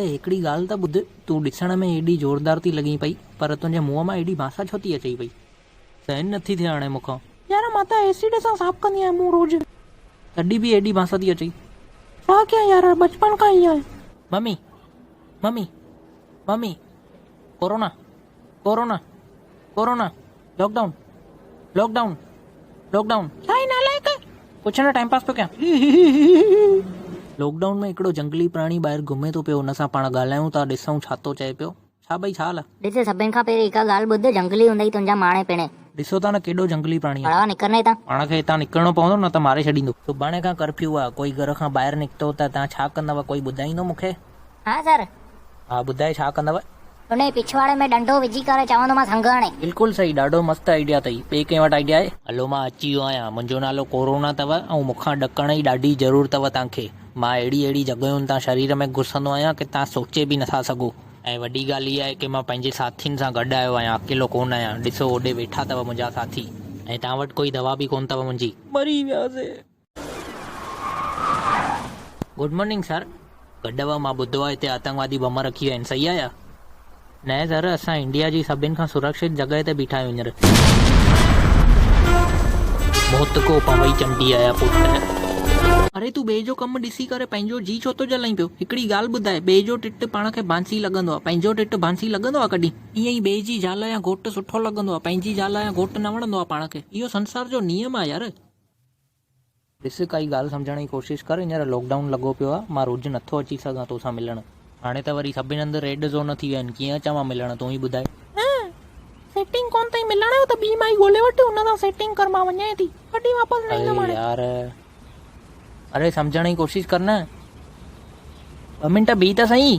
اڙي هڪڙي ڳالهه ته ٻڌ، تون ڏسڻ ۾ ايڏي زوردار ٿي لڳين پئي، پر تنهنجي منهن مان ايڏي بانس ڇو ٿي اچئي پئي؟ سهن نٿي ٿئي هاڻي مون کان. يار مان ته ايسڊ سان صاف ڪندي آهيان منهن روز. تڏهن به ايڏي بانس ٿي اچئي. ڇا ڪيان يار بچپن کان ائين آهي. Mummy! Mummy! Mummy! Corona! Corona! Corona! Lockdown! Lockdown! Lockdown! ڇا هي نالائق. ڪجهه نه ٽائيم پاس پيو ڪيان. لاڪ ڊائون ۾ هڪڙو جنگلي پراڻي ٻاهر گهمي ٿو پيو ان سان پاڻ ڳالهايون ٿا ڏسون ڇا ٿو چئي پيو. ڇا ڀئي ڇا حال آ؟ ڏس سڀن کان پهرين هڪ ڳالهه ٻڌ جهنگلي هوندئي تنهنجا ماڻي پڻي. ڏسو ٿا نه ڪيڏو جهنگلي پراڻي آ. اڙا نڪر نه هتان. پاڻ کي هتان نڪرڻو پوندو نه ته ماري ڇڏيندو. سڀاڻي کان ڪرفيو آ ڪوئي گهر کان ٻاهر نڪتو ته تان ڇا ڪندؤ ڪوئي ٻڌائيندو مون کي؟ ها سر. ها ٻڌائي ڇا ڪندؤ؟ انهي پڇواڙي ۾ ڏنڊو وجهي ڪري چوندومانس هنگ هڻي. بلڪل صحيح ڏاڍو مست آئيڊيا اٿئي ٻئي ڪنهن وٽ آئيڊيا آهي؟ هلو مان اچي ويو آهيان منهنجو نالو ڪورونا اٿو ۽ مون کان ڏڪڻ جي ڏاڍي ضرورت اٿو توهان کي مان اهڙي اهڙي جڳهين تان شرير ۾ گهسندو آهيان ڪي توهان سوچي به نٿا سگهو. ۽ وڏي ڳالهه اها آهي ڪي مان پنهنجي ساٿين سان گڏ آيو آهيان اڪيلو ڪونه آهيان ڏسو هوڏي ويٺا اٿو منهنجا ساٿي ۽ توهان وٽ ڪوئي دوا به ڪونه اٿو منهنجي. مري وياسي. گڊ مارننگ سر گڏ مان ٻڌو آهي هتي آتنڪوادي بم رکي ويا آهن صحيح آهي يا نه سر اسان انڊيا جي سڀن کان سرڪشت جڳهه تي بيٺا آهيون هينئر موت ڪو پوي چنڊي آيا پٽ. اري تون ٻئي جو ڪم ڏسي ڪري پنهنجو جي ڇو ٿو جلائين پيو هڪڙي ڳالهه ٻڌاء ٻئي جو ٽٽ پاڻ کي بانسي لڳندو آهي پنهنجو ٽٽ بانسي لڳندو آهي ڪڏهن؟ ائين ئي ٻئي جي زال يا گهوٽ سٺو لڳندو آهي پنهنجي زال يا گهوٽ نه وڻندو آهي پاڻ کي اهو سنسار جو نيم آهي يار. ڏس ڪائي ڳالهه سمجهڻ جي ڪوشش ڪر هينئر لاڪ ڊائون لڳو پيو آ مان روز نٿو اچي سگهان توسان ملڻ. هاڻي ته وري سڀني هنڌ ريڊ زون ٿي ويا آهن ڪيئن اچان مان ملڻ تون ئي ٻڌاء. ها سيٽنگ ڪونه اٿئي ملڻ جو ته ٻي مائي ڳولي وٺ ان سان سيٽنگ ڪر مان وڃانء ٿي ڪڏهن واپس نه ايندم اري هاڻي. يار اري سمجهڻ جي ڪوشش ڪر نه ٻه منٽ بيهه ته سهي.